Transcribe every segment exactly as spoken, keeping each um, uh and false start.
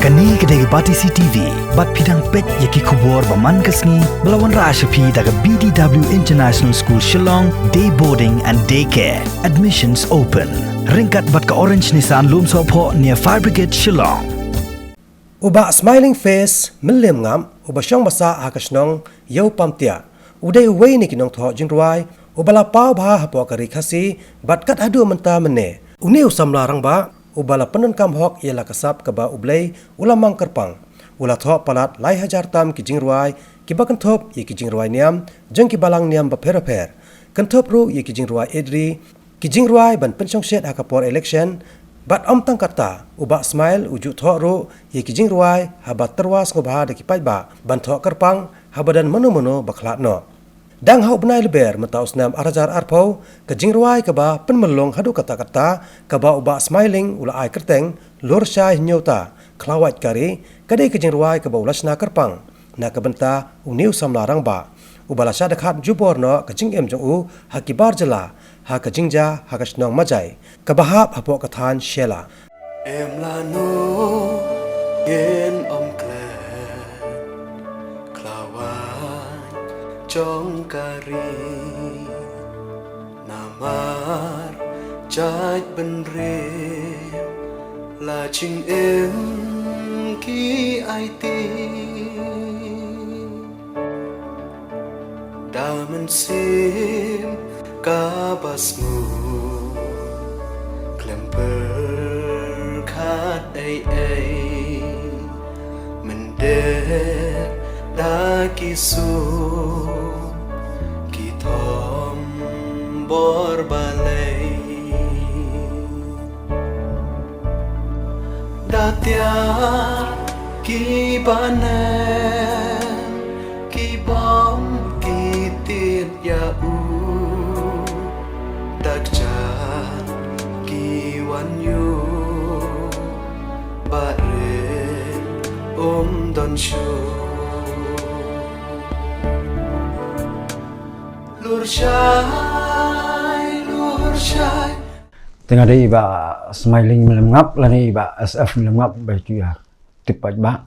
Kane ka dei ka Batesi T V, bad phi dang peit ïa ki khubor ba man ka sngi, ba la wanrah sha phi da ka B D W International School Shillong, Day Boarding and Day Care. Admissions open. Ryngkat bad ka Orange Nissan Lumsohphoh near Fire Brigade Shillong. U Bah Smiling Face Mylliemngap, uba shong ba sah ha ka shnong Ïewpamtiah, u dei uwei na ki nongthoh jingrwai uba la paw bha hapoh ka ri Khasi, bad kat haduh mynta mynne, une u samla rangbah uba la pyndonkam hok ïa la ka sap kaba U Blei u la mang kyrpang, u la thoh palat lai hajar tam ki jingrwai kiba kynthup ïa ki jingrwai niam jong ki balang niam bapher bapher, kynthup ruh ïa ki jingrwai ïeit ri, ki jingrwai ban pynshongshit ha ka por election. Bad ym tang katta, u Bah Smile u ju thoh ruh ïa ki jingrwai haba tyrwa sngewbha da ki paidbah ban thoh kyrpang haba don mano mano ba khlad noh. Dang ha u bnai Lber mynta u snem ar hajar arphew, ka jingrwai kaba pynmyllung haduh katta katta, kaba u Bah Smiling u la ai kyrteng Lurshai Hynñiewta Khlawait ka Ri, ka dei ka jingrwai kaba u la shna kyrpang na ka bynta une u samla rangbah uba la shah dkhot jubor noh ka jingim jong u ha ki bar jylla, ha ka jingjia ha ka shnong Majai kaba hap hapoh ka thaiñ Shella. Em lano ngin ym klet, Khlawait jong ka ri. Namar jait bynriew la jingim ki aiti. Da mynsiem kaba sngewthuh, khlem pyrkhat ei ei, mynder da ki sur, ki thombor balei. Da tiar ki banem, ki bom ki tied ïa u, da kjat ki wan ïuh, ba rit um don shuh. Lurshai, lurshai. Te nga dei i Bah Smiling Mylliemngap lane i Bah S F Mylliemngap ba ïa tu ïa tip pat ba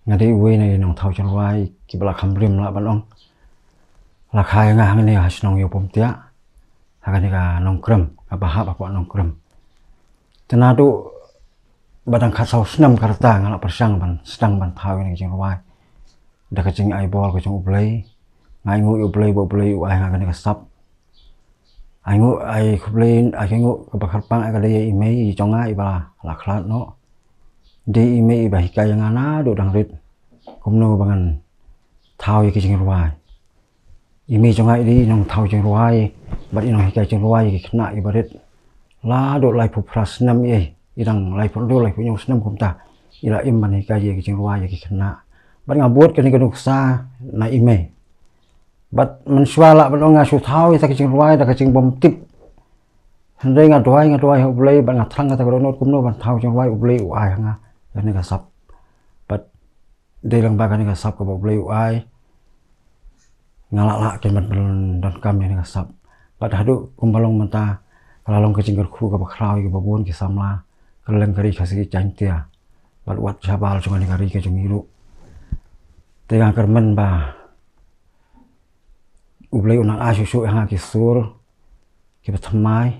nga dei uwei na i nongthaw jingrwai kiba la kham rim lah ban ong. La kha ïa nga hangne ha shnong Ïewpamtiah, ha kane ka Nongkrem, kaba hap hapoh Nongkrem. Te naduh ba dang khatsaw snem ka rta nga la pyrshang ban sdang ban thaw ïa kane ka jingrwai da ka jingai bor ka jong U Blei. Nga ainguh ïa U Blei ba U Blei u ai ha nga kane ka sap. Ainguh, ai khublei, ai ainguh kaba kyrpang ai ka dei ïa i mei i jong nga iba la khlad noh. Dei i mei iba hikai ïa nga naduh dang rit kumno ba ngan thaw ïa ki jingrwai. I mei jong nga i dei i nongthaw jingrwai bad i nonghikai jingrwai ïa ki khynnah kiba rit. La duh laiphew phra snem i, i dang laiphew, duh laiphew hynñiew snem kumta i la im ban hikai ïa ki jingrwai ïa ki khynnah. Bad nga bud kane ka nuksa na i mei. Bad mynshuwa lah ban ong nga shu thaw ïa kita ki jingrwai da ka jingbymtip. Hynrei nga duwai, nga duwai ha U Blei bad nga thrang kata ka dohnud kumno ban thaw jingrwai, U Blei u ai ha nga ïa kane ka sap. Bad dei lang ba kane ka sap kaba U Blei u ai, nga lah lah kein ban pyndonkam ïa kane ka sap. Bad haduh kumba long mynta ka la long ka jingkyrkhu kaba khraw ïa kiba bun ki samla kylleng ka ri Khasi Jaiñtia bad wat shabar jong kane ka ri ka jong ngi ruh. Te nga kyrmen ba U Blei un nang ai shuh shuh ïa nga ki sur kiba thymmai,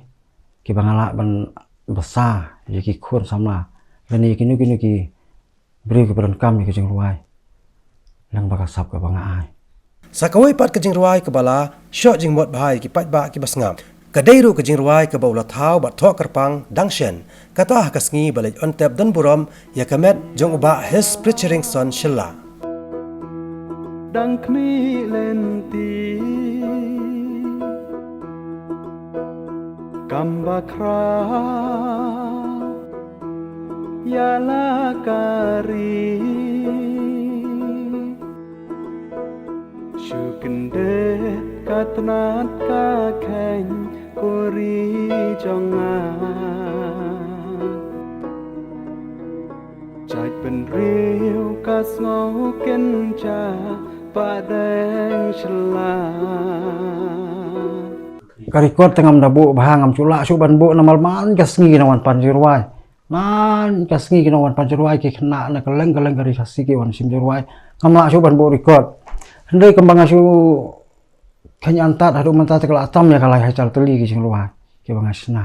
kiba nga lah ban bsa ïa ki khun samla lane ïa kino kino ki briew kiba donkam ïa ka jingrwai lyngba ka sap kaba nga ai. Sa kawei pat ka jingrwai kaba la shoh jingmut bha ïa ki paidbah kiba sngap, ka dei ruh ka jingrwai kaba u la thaw bad thoh kyrpang dang shen, kata ha ka sngi ba leit on tep don burom ïa ka met jong u Bah His Preaching Son Shylla. Dang khmih lynti kam ba khraw ïa la ka ri. Shu kyndit ka tnat ka kheiñ ko ri jong nga. Jait bynriew ka sngew kynja Pahdeng Shylla. Ka record te ngam da buh bha, ngam shu lah shuh ban buh namar man ka sngi na wan pan jingrwai. Nangta ka sngi ki nongwan pan jingrwai ki khynnah na kylleng kylleng ka ri Khasi ki wan shim jingrwai. Ngam lah shuh ban buh record. Hynrei kumba nga shu kheiñ antad haduh mynta te ka la tam ïa ka lai hajar tylli ki jingrwai kiba nga shna.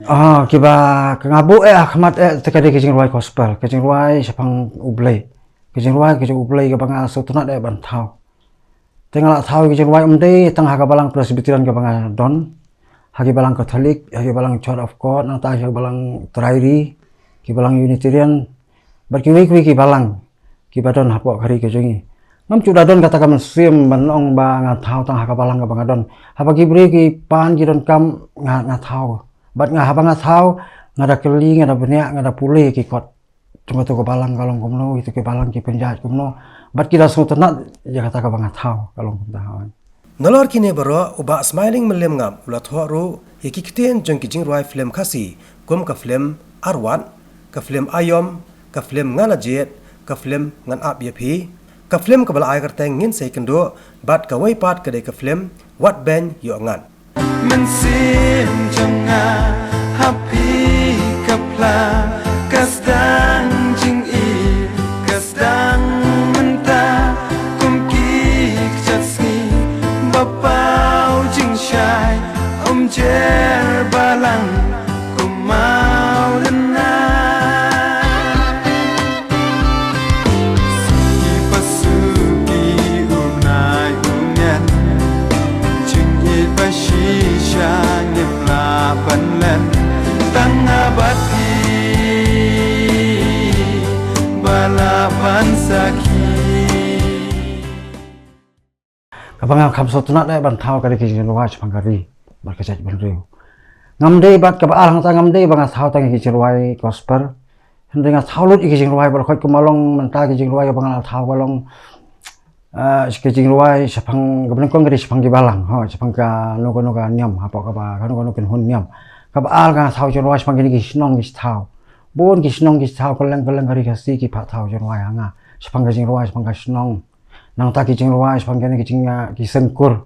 Ah, kiba ka nga buh eh ha khmat eh te ka dei ka jingrwai gospel, ka jingrwai shaphang U Blei. Ka jingrwai ka jong U Blei kaba nga sngewtynnat eh ban thaw. Te nga la thaw ïa ki jingrwai ym dei tang ha ka balang Presbyterian kaba nga don, ha ki balang Catholic, ha ki balang Church of God, nangta ha ki balang Trai Ri, ki balang Unitarian, bad kiwei kiwei ki balang kiba don hapoh ka ri ka jong ngi. Ngam ju da don kata ka mynsiem ban ong ba nga thaw tang ha ka balang kaba nga don. Haba ki briew ki pan ki donkam nga, nga thaw. Bad nga haba nga thaw, nga da kylli, nga da bniah, nga da pule ki kot. Jong kato ka balang ka long kumno, kito ki balang ki pynjah kumno. Bad ki da sngewtynnat ïa kata kaba nga thaw ka long kumta. Nalor kine baroh, u Bah Smiling Mylliemngap u la thoh ruh ïa ki ktien jong ki jingrwai film Khasi, kum ka film Arwat, ka film Aïom, ka film Nga la jied, ka film Ngan ap ïa phi, ka film kaba la ai kyrteng Ngin sa ïakynduh, bad kawei pat ka dei ka film Wat beiñ ïoh ngat. Mynsiem jong nga ha phi ka phla, ka sdang jingïeit, ka sdang mynta, kum ki kjat sngi ba paw jingshai, um jer balang kum maw lynnai. Suki pa suki, u nai u ngen, jingïeit ba shisha ngim lah ban len, tang nga bad phi ba lah ban sakhi. Kaba nga kham sngewtynnat eh ban thaw ka dei ki jingrwai shaphang ka ri bad ka jaitbynriew. Ngam dei bad kaba ar hangta ngam dei ba nga thaw tang ki jingrwai gospel. Hynrei nga thaw lut ïa ki jingrwai baroh khoit, kumba long mynta ki jingrwai kaba nga la thaw ka long, eh, ki jingrwai shaphang kaba nyngkong ka dei shaphang ki balang, ho, shaphang kano kano ka niam, hapoh kaba kano kano kynhun niam. Kaba ar nga thaw jingrwai shaphang kine ki shnong ki thaw. Bun ki shnong ki thaw kylleng kylleng ka ri Khasi ki phah thaw jingrwai ha nga shaphang ka jingrwai shaphang ka shnong. Nangta ki jingrwai shaphang kine ki jing, ah, ki seng kur.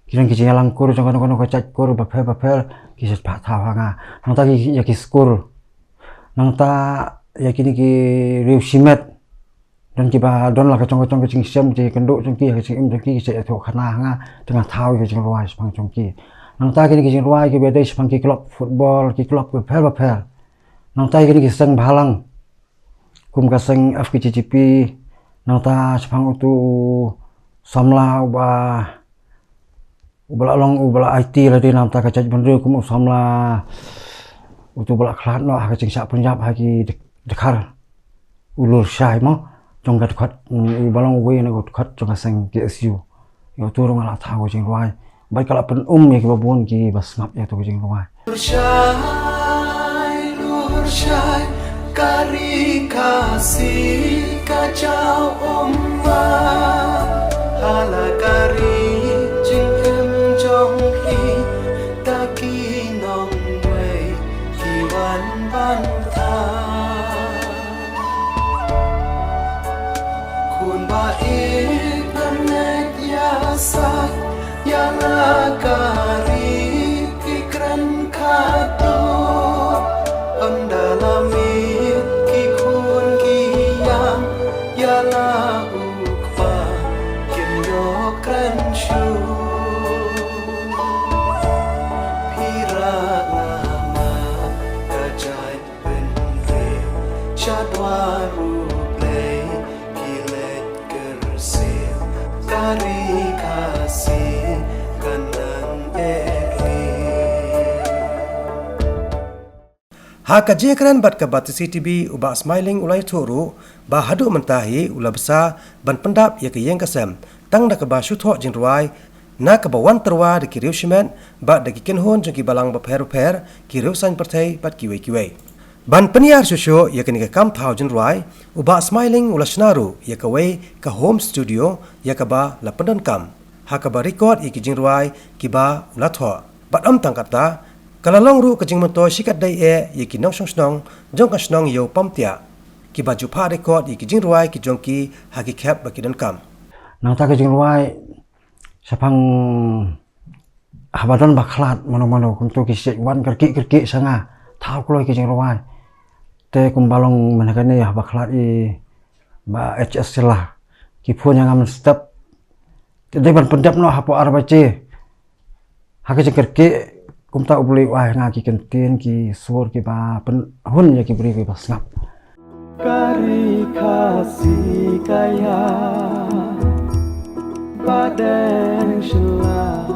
Ki don ki jingïalang kur jong kano kano ka jait kur bapher bapher, ki sa phah thaw ha nga. Nangta ki, ïa ki skur. Nangta ïa kine ki riew shimet. Don kiba don la ka jong ka jong ka jingshem, jingkynduh jong ki, ka jingim jong ki, ki sa ïathuh khana ha nga, te nga thaw ïa ki jingrwai shaphang jong ki. Nangta kine ki jingrwai kiba dei shaphang ki club football, ki club bapher bapher. Nangta ïa kine ki seng bhalang. Kum ka seng F K J G P, nangta shaphang utu u samla uba, uba la long, uba la aiti lade namar ka jaitbynriew, kum u samla utu uba la khlad noh ha ka jingshah pynïap ha ki dkhar, u Lurshai mo, jong ka dkhot, mm, uba long uwei na ka dkhot jong ka seng K S U. Ïa utu ruh nga la thaw ka jingrwai. Bad ka la pynum ïa kiba bun kiba sngap ïa utu ka jingrwai. Lurshai, Lurshai, ka ri Khasi ka jaw ummat. Ha la ka ri jingim jong phi, da ki nongwei ki wan ban thaw. Khun ba ïeit ban leit ïasaid ïa la ka ri, ki kren khatduh. Ynda la miet ki khun ki ïam ïa la u kpa, kin ïoh kren shuh. Phi rah lama ka jait bynriew, sha dwar U Blei ki leit kyrsiew, ka ri Khasi kan nang eh ri. Ha ka jingkren bad ka Batesi T V, u Bah Smiling u la ïathuh ruh ba haduh mynta hi u la bsa ban pyndap ïa ka ïing ka sem tang da kaba shu thoh jingrwai na kaba wan tyrwa da ki riew shimet bad da ki kynhun jong ki balang bapher bapher, ki riew saiñ pyrthei bad kiwei kiwei. Ban pynïar shuh shuh ïa kane ka kam thaw jingrwai, u Bah Smiling u la shna ruh ïa kawei ka home studio ïa kaba la pyndonkam ha kaba record ïa ki jingrwai kiba u la thoh. Bad ym tang katta, ka la long ruh ka jingmyntoi shikatdei eh ïa ki nongshong shnong jong ka shnong Ïew Pamtiah, kiba ju phah record ïa ki jingrwai ki jong ki ha ki khep ba ki donkam. Nangta ka jingrwai shaphang haba don ba khlad mano mano, kumto ki sa wan kyrkieh kyrkieh sha nga, thaw kloi ki jingrwai. Te kumba long mynne kane haba khlad i Bah H S Shylla ki phone ïa nga mynstep. Te dei ban pyndep noh hapoh ar baje. Ha ka jingkyrkieh kumta U Blei u ai ha nga ki kyntien ki sur kiba pynhun ïa ki briew kiba sngap. Ka ri Khasi ka ïaid ba dang shylla,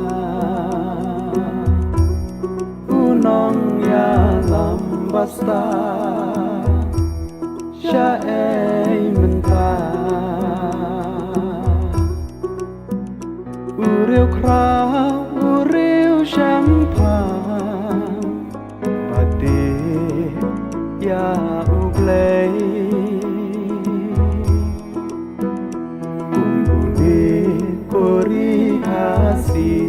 u nongïalam ba stad shaei mynta. U riewkhraw, u riewshemphang, ba die ïa U Blei. Kum une u ri Khasi,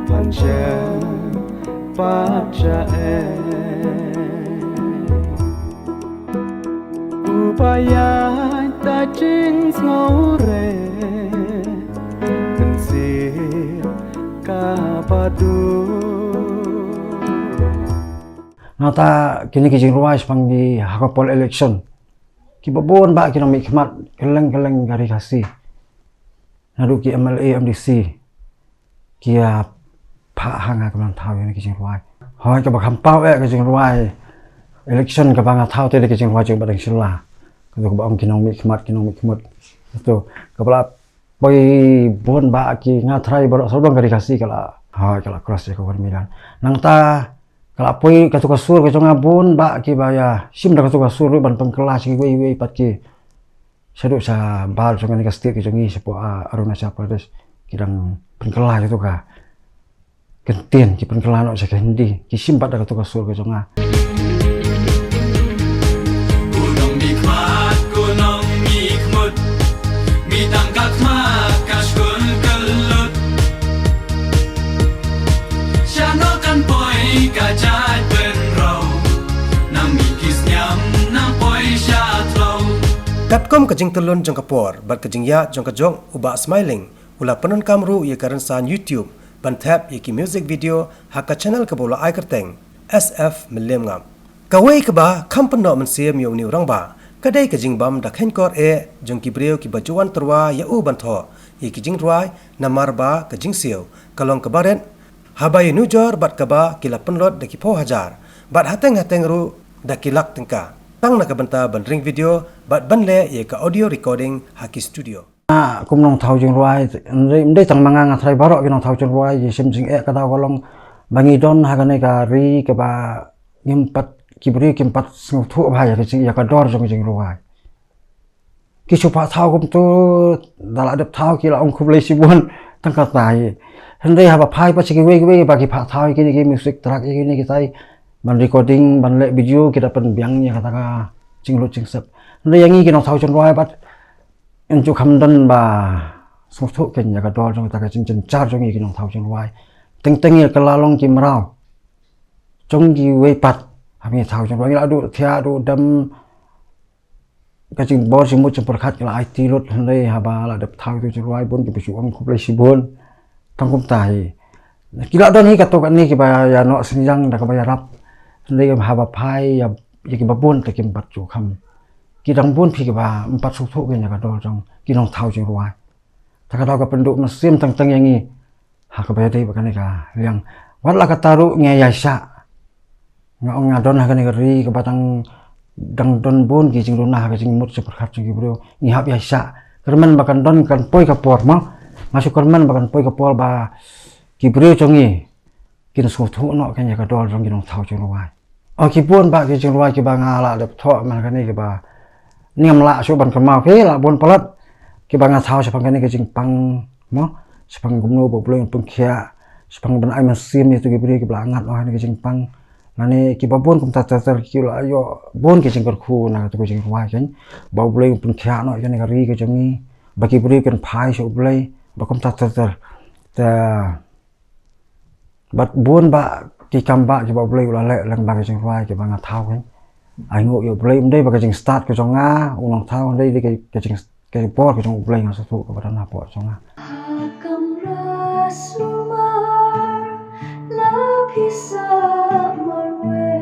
pynshai pat shaei. Uba ïaid da jingsngewrit, mynsiem kaba duk. Nangta kine ki jingrwai shaphang ki ha ka por election, kiba bun bah ki nongmihkhmat kylleng kylleng ka ri Khasi, naduh ki M L A, M D C, ki ïa phah ha nga kumno thaw ïa kine ki jingrwai. Hooid, kaba kham paw eh ka jingrwai election kaba nga thaw te dei ka jingrwai jong Bah Deng Shylla. Kato kaba ong ki nongmihkhmat, ki nongmihkhmat. Kato kaba la poi bun bah ki, nga tharai baroh sawdong ka ri Khasi ka la, hooid, ka la cross ïa ka one million. Nangta ka la poi kato ka sur ka jong nga, bun bah kiba ïa shim da kato ka sur ruh ban pynkylla sha kiwei kiwei pat ki, shaduh shabar jong kane ka state ka jong ngi shapoh, ah, Arunachal Pradesh, ki dang pynkylla kato ka kyntien, ki pynkylla noh sha ka Hindi, ki shim pat da kato ka sur ka jong nga. Ku nongmihkhmat, ku nongmihkhmut, mi tang ka khmat ka shkun ka lut. Shano kan poi ka jait bynriew, nang mi ki sniam nang poi sha thliew. Katkum ka jingtyllun jong ka por bad ka jingïaid jong ka jong u Bah Smiling, u la pyndonkam ruh ïa ka rynsan YouTube ban thep ïa ki music video ha ka channel kaba u la ai kyrteng S F Mylliem Ngap. Kawei kaba kham pynnoh mynsiem ïa une u rangbah ka dei ka jingbam da kheiñkor eh jong ki briew kiba ju wan tyrwa ïa u ban thoh ïa ki jingrwai, namar ba ka jingsiew ka long kaba rit, haba ïanujor bad kaba ki la pynlut da ki phew hajar bad hateng hateng ruh da ki lak tyngka, tang na ka bynta ban ring video bad ban leh ïa ka audio recording ha ki studio. Ah, kum nongthaw jingrwai, ym dei, ym dei tang ma nga, nga tharai baroh ki nongthaw jingrwai ki shim jingeh. Ka daw ka long ba ngi don ha kane ka ri kaba ngim pat, ki briew kim pat sngewthuh bha ïa ka jing, ïa ka dor jong ka jingrwai. Ki shu phah thaw kumto, da la dep thaw ki la ong khublei shibun, tang kata hi. Hynrei haba phai pat sha kiwei kiwei ba ki phah thaw ïa kine ki music track, ïa kine kitai, ban recording, ban leh video, ki da pynbiang ïa kata ka jinglut jingsep. Hynrei ïa ngi ki nongthaw jingrwai pat yn ju kham don ba sngewthuh kein ïa ka dor jong kata ka jingjynjar jong ngi ki nongthaw jingrwai. Teng teng ïa ka la long ki mraw jong kiwei pat. Haba ngi thaw jingrwai ngi la duh thiah duh dem, ka jingbor jingmut jingpyrkhat ka la aiti lut, hynrei haba la dep thaw ïa ki jingrwai bun kiba shu ong khublei shibun. Tang kumta hi. Ki la don hi katto katne kiba ïa noh synñiang da kaba ïarap. Hynrei haba phai ïa, ïa kiba bun te kim pat ju kham. Ki dang bun phi kiba ym pat sngewthuh kein ïa ka dor jong ki nongthaw jingrwai. Ta ka daw ka pynduh mynsiem teng teng ïa ngi ha kaba ïadei bad kane ka liang. Wat la katta ruh ngi ïaishah. Nga ong nga don ha kane ka ri kaba dang, dang don bun ki jingduna ha ka jingmut jingpyrkhat jong ki briew. Ngi hap ïaishah. Kyrmen ba kan don, kan poi ka por mo. Nga shu kyrmen ba kan poi ka por ba ki briew jong ngi kin sngewthuh noh kein ïa ka dor jong ki nongthaw jingrwai. Oh, ki bun bah ki jingrwai kiba nga la dep thoh man kane kiba ngam lah shuh ban kynmaw, ki la bun palat kiba nga thaw shaphang kane ka jingpang mo, shaphang kumno ba U Blei un pynkhiah, shaphang ban ai mynsiem ïa kito ki briew kiba la ngat noh ha kane ka jingpang. Lane kiba bun kumta ter ter ki la ïoh bun ki jingkyrkhu na kato ka jingrwai kein, ba U Blei un pynkhiah noh ïa kane ka ri ka jong ngi, ba ki briew kin phai sha U Blei, ba kumta ter ter. Te bad bun bah ki kam bah kiba U Blei u la leh lyngba ki jingrwai kiba nga thaw kein. Ai nguh ïa U Blei, ym dei ba ka jingstad ka jong nga u nongthaw, ym dei, dei ka, ka jing, ka bor ka jong U Blei, nga sngewthuh, kaba don hapoh jong nga. Ha kamra sumar la pisa marwei.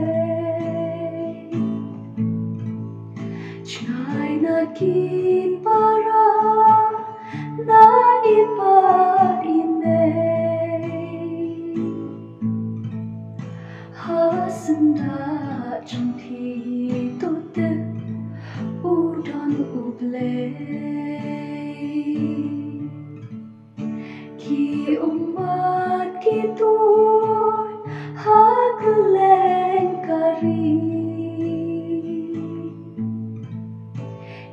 Ki para na i pa i mei, ha syndah jong phi tu te u don U Blei. Ki ummat ki tuid ha kylleng ka ri,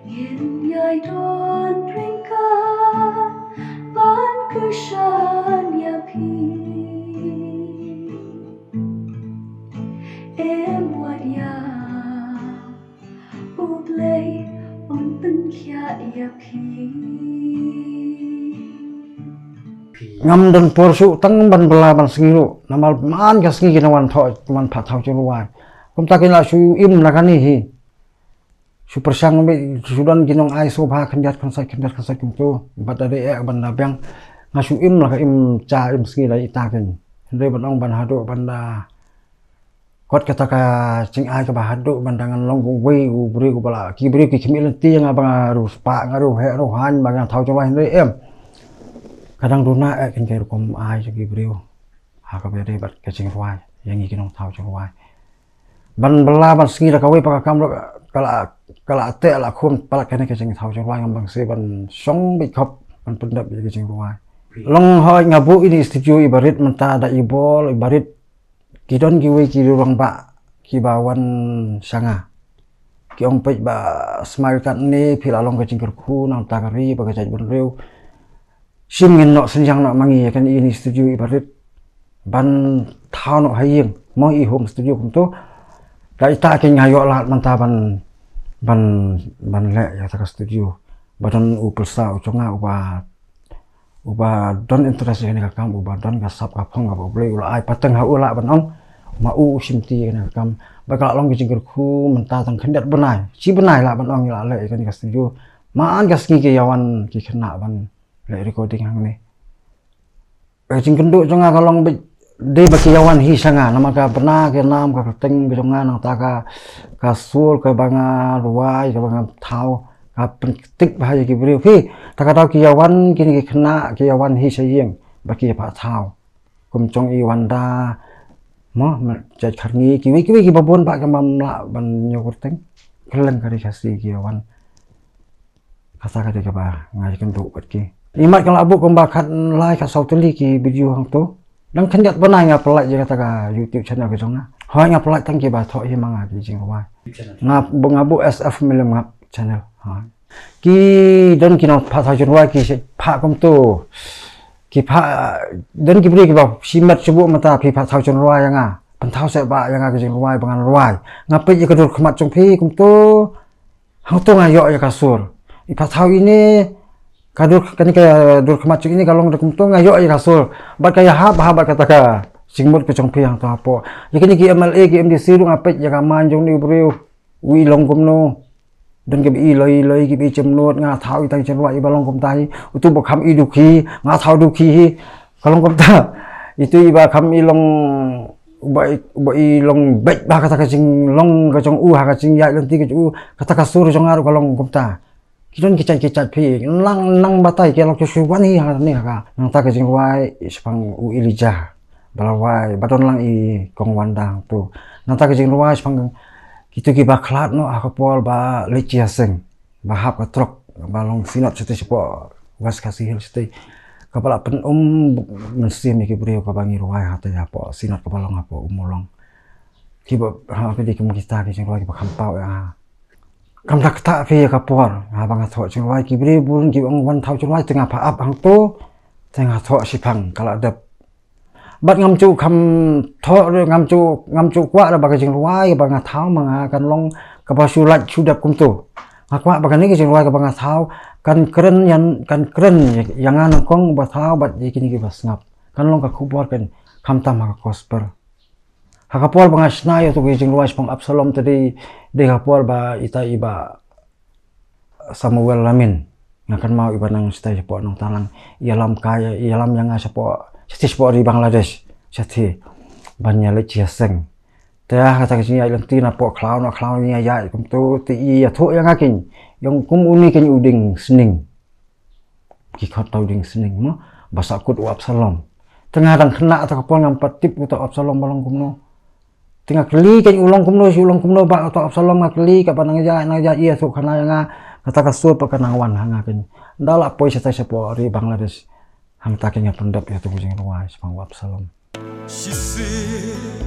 ngin ïai don ryngkat ban kyrshan ïa phi. Em wat ïa U Blei un pynkhiah ïa phi. Ngam don por shuh tang ban bylla ban sngi ruh, namar man ka sngi ki nang wan thoh, wan phah thaw jingrwai. Kumta ki la shu im na kane hi. Shu pyrshang beit, shu don ki nong ai sngewbha khyndiat khynsaid khyndiat khynsaid kumtu. Bad da dei eh ban da biang. Nga shu im la ka im ja im sngi da ita kin. Hynrei ban ong ban haduh ban da kot kata ka jingai kaba haduh ban da ngan long uwei u briew uba la, ki briew ki khmih lynti ïa nga ba nga riewspah, nga riewheh riewhain, ba nga thaw jingrwai, hynrei em. Ka dang duna eh kin ka rukom ai jong ki briew ha kaba ïadei bad ka jingrwai ïa ngi ki nongthaw jingrwai. Ban bylla ban sngi da kawei pat ka kam ruh ka la, ka la teh la khun palat kane ka jingthaw jingrwai, ngam bang seh ban shong beit khop ban pyndep ïa ka jingrwai. Long hooid nga buh ine i studio iba rit mynta da i bol iba rit. Ki don kiwei ki rangbah kiba wan sha nga, ki ong peit ba smai katne phi la long ka jingkyrkhu na ka bynta ka ri bad ka jaitbynriew. Shim ngin noh synjang noh ma ngi ïa kane i studio iba rit ban thaw noh ha ïing, mo, i home studio kumto. Da ita kin nga ïoh lad mynta ban, ban, ban leh ïa kata ka studio. Ba don u pyrsa u jong nga uba, uba don interest ïa kane ka kam, uba don ka sap ka phong kaba U Blei u la ai pateng ha u lah ban ong, ma u u shimti ïa kane ka kam. Ba ka la long ka jingkyrkhu mynta tang khyndiat bnai, shi bnai lah ban ong ïa la leh ïa kane ka studio. Man ka sngi ki ïawan ki khynnah ban leh recording hangne. Ka jingkynduh jong nga ka long beit dei ba ki ïawan hi sha nga, namar ka bna ka nam ka kyrteng ka jong nga, nangta ka, ka sur kaba nga rwai kaba nga thaw ka pyntik bha ïa ki briew. Phi, ta ka daw ki ïawan kine ki khynnah ki ïawan hi sha ïing ba ki ïa phah thaw. Kum jong i Wanda, mo, jait Kharngi, kiwei kiwei kiba bun ba ka mam lah ban ñiew kyrteng. Kylleng ka ri Khasi ki ïawan. Kata ka dei kaba nga ïakynduh bad ki. Imat ka la buh kumba khatlai khatsaw tylli ki video hangto. Dang khyndiat bnai nga pynlait ïa kata ka YouTube channel ka jong nga. Hooid nga pynlait tang kiba thoh hi ma nga ki jingrwai. Nga bu-, nga buh S F Mylliem Ngap channel. Hooid. Ki don ki nongphah thaw jingrwai ki shu phah kumto. Ki phah, don ki briew kiba shimet shu buh mynta phi phah thaw jingrwai ïa nga. Pynthaw seh ba ïa nga ka jingrwai ba ngan rwai. Nga peit ïa ka dur khmat jong phi kumto. Hangto nga ïoh ïa ka sur. I phah thaw ine, ka dur, kane ka dur khmat jong ine ka long da kumto nga ïoh ïa ka sur. Bad ka ïahap bha bad kata ka jingmut ka jong phi hangto hapoh. Ïa kine ki M L A ki M D C ruh nga peit ïa ka man jong une u briew. U i long kumno. Don kiba i loi loi kiba i jemnud, nga thaw ita i jingrwai iba long kumta hi. Utu ba kham i dukhi, nga thaw dukhi hi. Ka long kumta. Itu iba kham i long, uba i, uba i long beit bha kata ka jinglong ka jong u ha ka jingïaid lynti ka jong u, kata ka sur jong nga ruh ka long kumta. Ki don ki jait ki jait phi, nang, nang batai ki long ki shu wan hi ha ne ha ka. Nangta ka jingrwai shaphang u Elijah ba la rwai, ba don lang i Kong Wanda hangto. Nangta ka jingrwai shaphang kitu kiba khlad noh ha ka por ba leit jia seng. Ba hap ka trok, ba long Synod shatei shapoh West Khasi Hills shatei. Kaba la pynum mynsiem ïa ki briew kaba ngi rwai hatei hapoh Synod kaba long hapoh Ummulong. Kiba, ha, ka dei kum kita ki jingrwai kiba kham paw ïa nga. Kam da ktah phi ïa ka por, ha, ba nga thoh jingrwai ki briew bun ki ong wan thaw jingrwai te nga phah ap hangto, te nga thoh shiphang ka la dep. Bad ngam ju kham thoh ruh, ngam ju, ngam ju kwah ruh ba ka jingrwai ba nga thaw ma nga kan long kaba shu lait shu dep kumto. Nga kwah ba kane ka jingrwai kaba nga thaw kan kren ïa, kan kren ïa, ïa nga nyngkong ba thaw bad ïa kine kiba sngap. Kan long ka khubor kan khamtam ha ka gospel. Ha ka por ba nga shna ïa uto ka jingrwai shaphang Absalom te dei, dei ka por ba ita i Bah Samuel Lamin, nga kynmaw, iba nang shatei shapoh Nongtalang, ïalam ka, ïalam ïa nga shapoh, shatei shapoh ri Bangladesh, shatei ban ïaleit jia seng. Te ha kata ka jingïaid lynti napoh khlaw na khlaw ngi ïaid kumto, te i ïathuh ïa nga kein, Ïa kum une kane u dieng sning. Ki khot ta u dieng sning mo. Ba sahkut u Absalom. Te nga dang khynnah ta ka por ngam pat tip uta u Absalom ba long kumno. Te nga kylli kane u long kumno, shi u long kumno ba uta u Absalom, nga kylli kaba nang ïa, nang ïa ïa suk khana ïa nga, kata ka sur pat ka nang wan ha nga kane. Ynda la poi shatai shapoh ri Bangladesh. Hangta kane nga pyndep ïa utu u jingrwai shaphang u Absalom. Shisien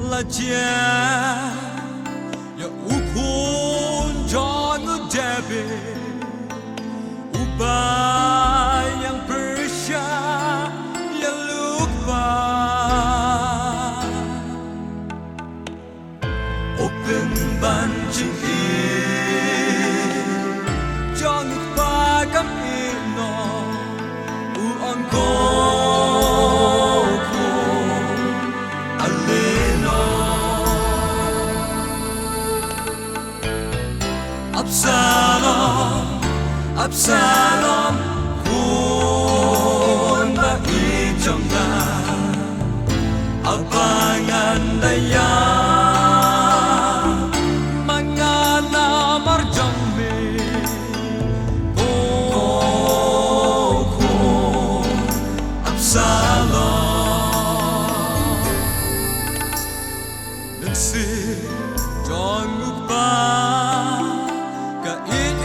la jia ïa u khun jong u David, uba ïeng pyrshah ïa u Kpa. U pynban jingïeit jong u Kpa kam ïehnoh, u ong ko khun, ale noh. Absalom, Absalom, khun ba ïeit jong nga. Haba ngan da ïap, ma nga namar jong me. Ko khun Absalom. Mynsiem jong u Kpa ka ïeit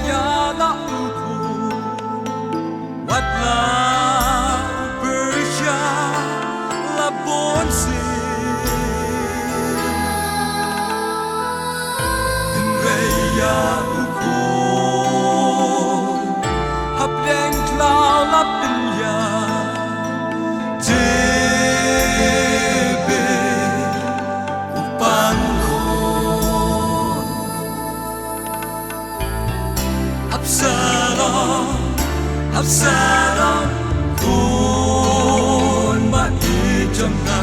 ïa la u khun. Wat la u pyrshah la bun sien. Hynrei ïa u khun hapdeng khlaw la pynïap. Jebeh u pang khun. Absalom, Absalom, khun ba ïeit jong nga.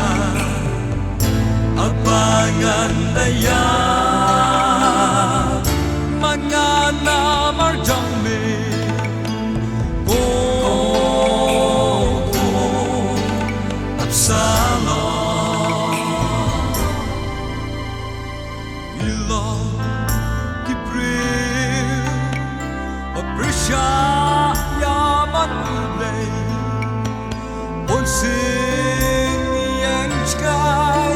Haba ngan da ïap, ma nga namar jong me. Ko khun Absalom. Ngi long ki briew ba pyrshah ïa man U Blei. Bun sien ngi ïeng shakhai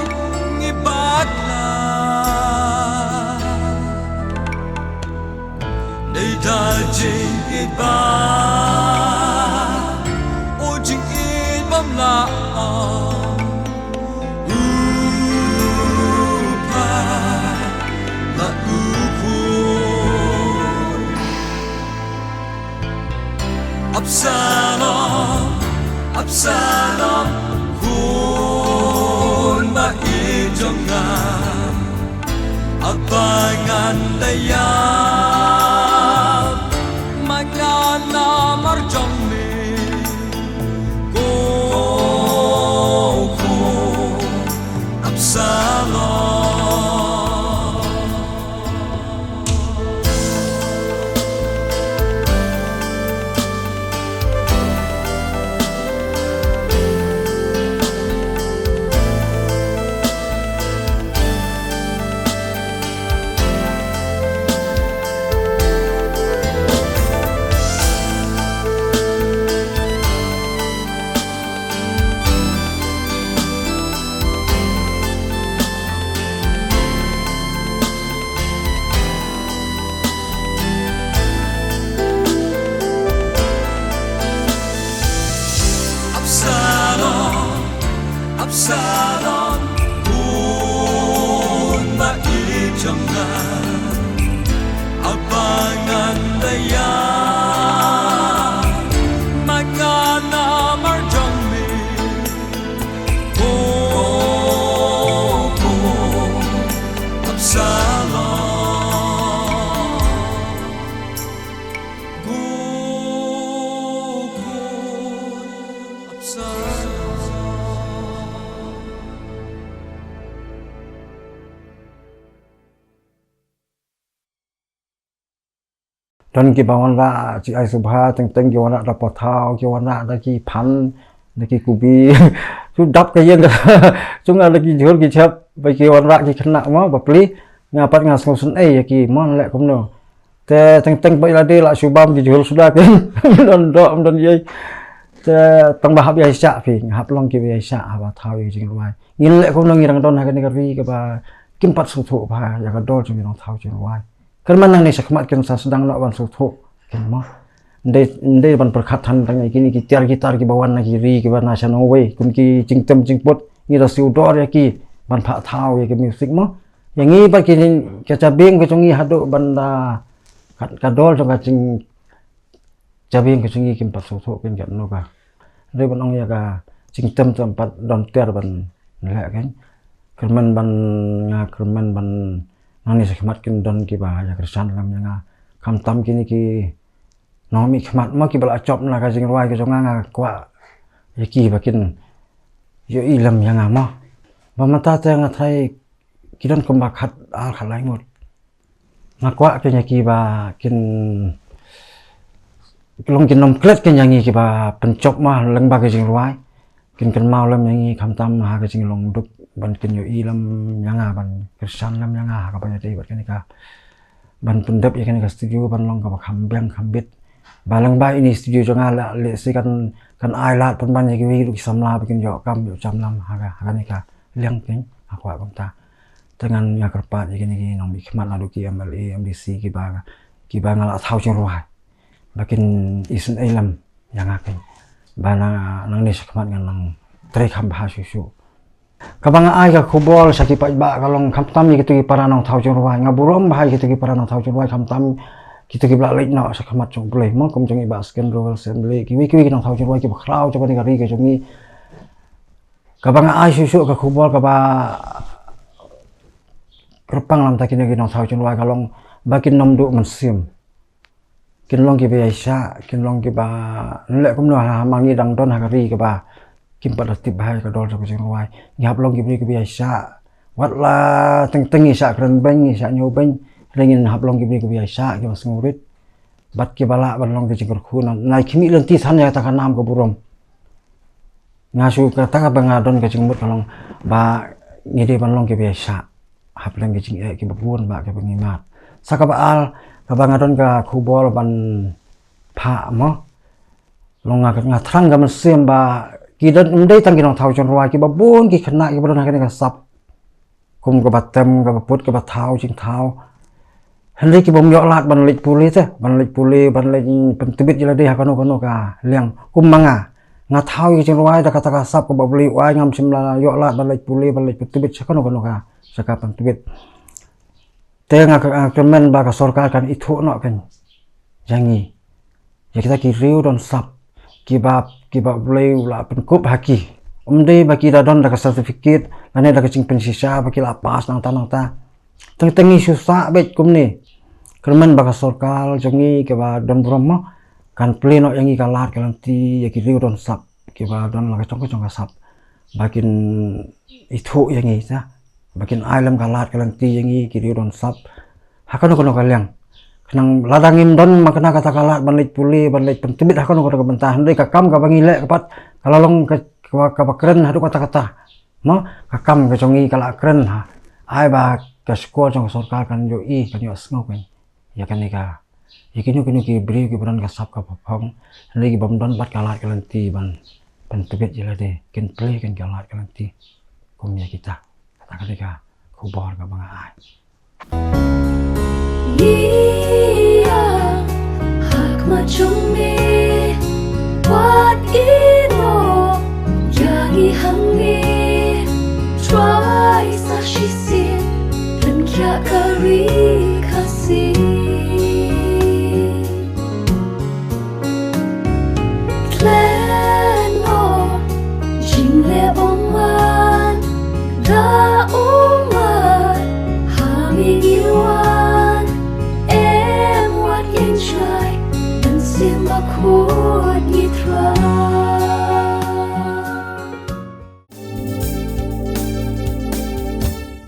ngi bakla. Dei da jingïeit ba u jingïeit bym lah. U Kpa la u khun. Absalom, Absalom, khun ba ïeit jong nga. Haba ngan da ïap, ma nga namar jong me. Ko khun Absalom. Absalom, Absalom, khun ba ïeit jong nga. Haba ngan da ïap, ma nga namar jong me. Ko khun Absalom. Ko khun Absalom. Don kiba wanrah, ki ai sngewbha, teng teng ki wanrah da pathaw, ki wanrah da ki phan, da ki kubi. Shu dap ka ïing ka. Shu nga da ki jhur ki jhep, ba ki wanrah ki khynnah mo, bapli. Nga pat nga sngewsynei ïa ki, mon leh kumno. Te teng teng ba ïa lade la shu bam ki jhur suda ki. Don doh don ïa. Te tang ba hap ïa shah phi, hap long ki ba ïa shah haba thaw ïa ki jingrwai. Ngin leh kumno ngi dang don ha kane ka ri kaba kim pat sngewthuh ba ïa ka dol jong ngi nongthaw jingrwai. Kyrmen nangne shakhmat kin sa sdang noh ban sngewthuh kin mo. Ndei ndei ban pyrkhat than tang ïa kine ki tiar ki tar kiba wan na ki ri kiba na sha nongwei kum ki jingtem jingput ngi da siew dor ïa ki ban phah thaw ïa ki music mo. Ïa ngi bad ki ka jabieng ka jong ngi haduh ban da ka dol jong ka jing jabieng ka jong ngi kim pat sngewthuh kin kat no ka. Re ban ong ïa ka jingtem tem pat don ter ban leh kan. Kyrmen ban nga kyrmen ban nangne shakhmat kin don kiba ïa kyrshan lem ïa nga. Khamtam kine ki nongmihkhmat mo kiba la jop na ka jingrwai ka jong nga nga kwah ïa ki ba kin ïohi lem ïa nga mo. Ba mynta te nga tharai ki don kumba khat ar khat lai ngut. Nga kwah kin ïa ki ba kin long kin nym klet kin ïa ngi kiba pynjop ma lyngba ka jingrwai. Kin kynmaw lem ïa ngi khamtam ha ka jinglong duk ban kin ïohi lem ïa nga ban kyrshan lem ïa nga ha kaba ïadei bad kane ka ban pyndep ïa kane ka studio ban long kaba kham biang kham bit. Ba lyngba ine i studio jong nga la lehse kan kan ai lad pynban ïa kiwei ruh ki samla ba kin ïoh kam ïoh jam lem ha ka ha kane ka liang kin ha kwah kumta. Te ngan ïa kyrpad ïa kine ki nongmihkhmat naduh ki M L A, M D C kiba kiba nga la thaw jingrwai. Ba kin isynei lem ïa nga kin. Ba na nangne shakhmat ngan nang trei kham bha shuh shuh. Kaba nga ai ka khubor sha ki paidbah ka long khamtam ïa kito ki para nongthaw jingrwai. Nga burom bha ïa kito ki para nongthaw jingrwai khamtam kito kiba la leit noh shakhmat jong U Blei mo kum jong i Bah Sken Rowell Syiemlieh kiwei kiwei ki nongthaw jingrwai kiba khraw jong kane ka ri ka jong ngi. Kaba nga ai shuh shuh ka khubor kaba kyrpang lam ta kine ki nongthaw jingrwai ka long ba kin nym duh mynsiem. Kin long kiba ïaishah kin long kiba leh kumno ha ma ngi dang don ha ka ri kaba kim pat da tip bha ïa ka dol jong ka jingrwai. Ngi hap long ki briew kiba ïaishah. Wat la teng teng ngi shah kren beiñ ngi shah ñiew beiñ. Hynrei ngin hap long ki briew kiba ïaishah kiba sngewrit. Bad kiba lah ban long ki jingkyrkhu na nai khmih lynti than ïa kata ka nam ka burom. Nga shu kata kaba nga don ka jingmut ka long ba ngi dei ban long kiba ïaishah hapdeng ki jingeh kiba bun ba kiba ngi mad. Sa kaba ar kaba nga don ka khubor ban phah mo. Long nga nga thrang ka mynsiem ba ki don ym dei tang ki nongthaw jingrwai kiba bun ki khynnah kiba don ha kane ka sap. Kum kaba tem kaba put kaba thaw jingthaw. Hynrei ki bym ïoh lad ban leit pule te ban leit pule ban leit pyntbit ïa lade ha kano kano ka liang kum ma nga. Nga thaw ïa ka jingrwai da kata ka sap kaba U Blei u ai ngam shym la ïoh lad ban leit pule ban leit pyntbit sha kano kano ka jaka pyntbit. Te nga kyrmen ba ka sorkar kan ithuh noh kan ïa ngi. Ïa kita ki riew don sap kiba kiba U Blei u la pynkup ha ki. Ym dei ba ki da don da ka certificate lane da ka jingpynshisha ba ki la pass nangta nangta. Teng teng ngi shu sah beit kumne. Kyrmen ba ka sorkar jong ngi kiba don burom mo kan plie noh ïa ngi ka lad ka lynti ïa ki riew don sap kiba don la ka jong ka jong ka sap. Ba kin ithuh ïa ngi sa ba kin ai lem ka lad ka lynti ïa ngi ki riew don sap. Ha kano kano ka liang khnang lada ngim don ma kane kata ka lad ban leit pule ban leit pyntbit ha kano kano ka bynta hynrei ka kam kaba ngi leh ka pat ka la long ka kaba kren haduh katta katta. Mo ka kam ka jong ngi ka la kren ha ai ba ka shkor jong ka sorkar kan ïohi kan ïohsngew kan ïa kane ka ïa kino kino ki briew kiba don ka sap ka phaphong hynrei ki bym don pat ka lad ka lynti ban pyntbit ïa lade kin plie kan ka lad ka lynti kum ïa kita. Kata ka dei ka khubor kaba nga ai. Ïa, hak ma jong me, wat ino, ïa ngi hangne, trai sa shisien, pynkhia ka ri Khasi. Khlem o jingleh bymman da u mat ha mi ngi wan em wat ïeng shai mynsiem bakhuid ngi trai.